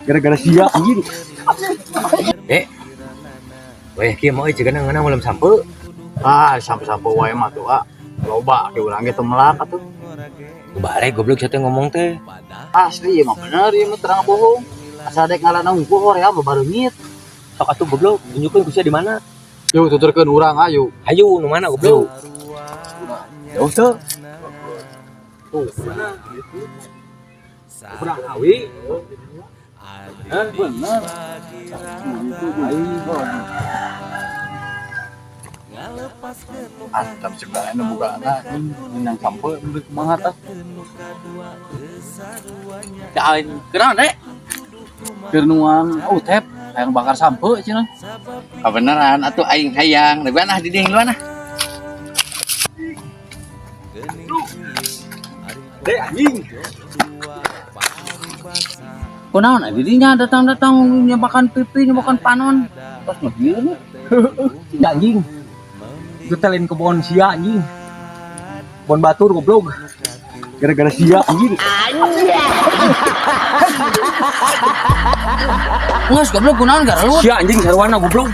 Gara-gara sia anjing. Dek. Weh, kieu mah euy cigana ngeunah ulam sampeu. Ah, sampai-sampai wae mah tuh ah. Loba ke urang ge teu melak atuh. Bare goblok sia teh ngomong teh. Asli ieu mah bener ieu mah terang bohong. Asa dek ngalana hungkul hoream bareungit. Sok atuh goblok, tunjukkeun ku sia di mana. Yuk tuturkeun urang ayo. Hayu nu mana goblok? Jauh teu. Tuh. Kurang awi. Hah, bener. Mantap sebenarnya buka anak minang sampai beli kumaha tah. Dain kenal dek? Keur nuang utep hayang bakar sampe cenah. Kebenaran atuh aing hayang. Leban ah di dieu ngiluan ah. Dek anjing. Kunaon ah didinya datang-datang nyebakan pipi, nyebakan panon. Terus ngebieu. Tidak anjing. Itu teh lain kebon sia anjing. Kebon batur goblok. Gara-gara sia anjing. Geus goblok kunaon garelut. Sia anjing sarwana goblok.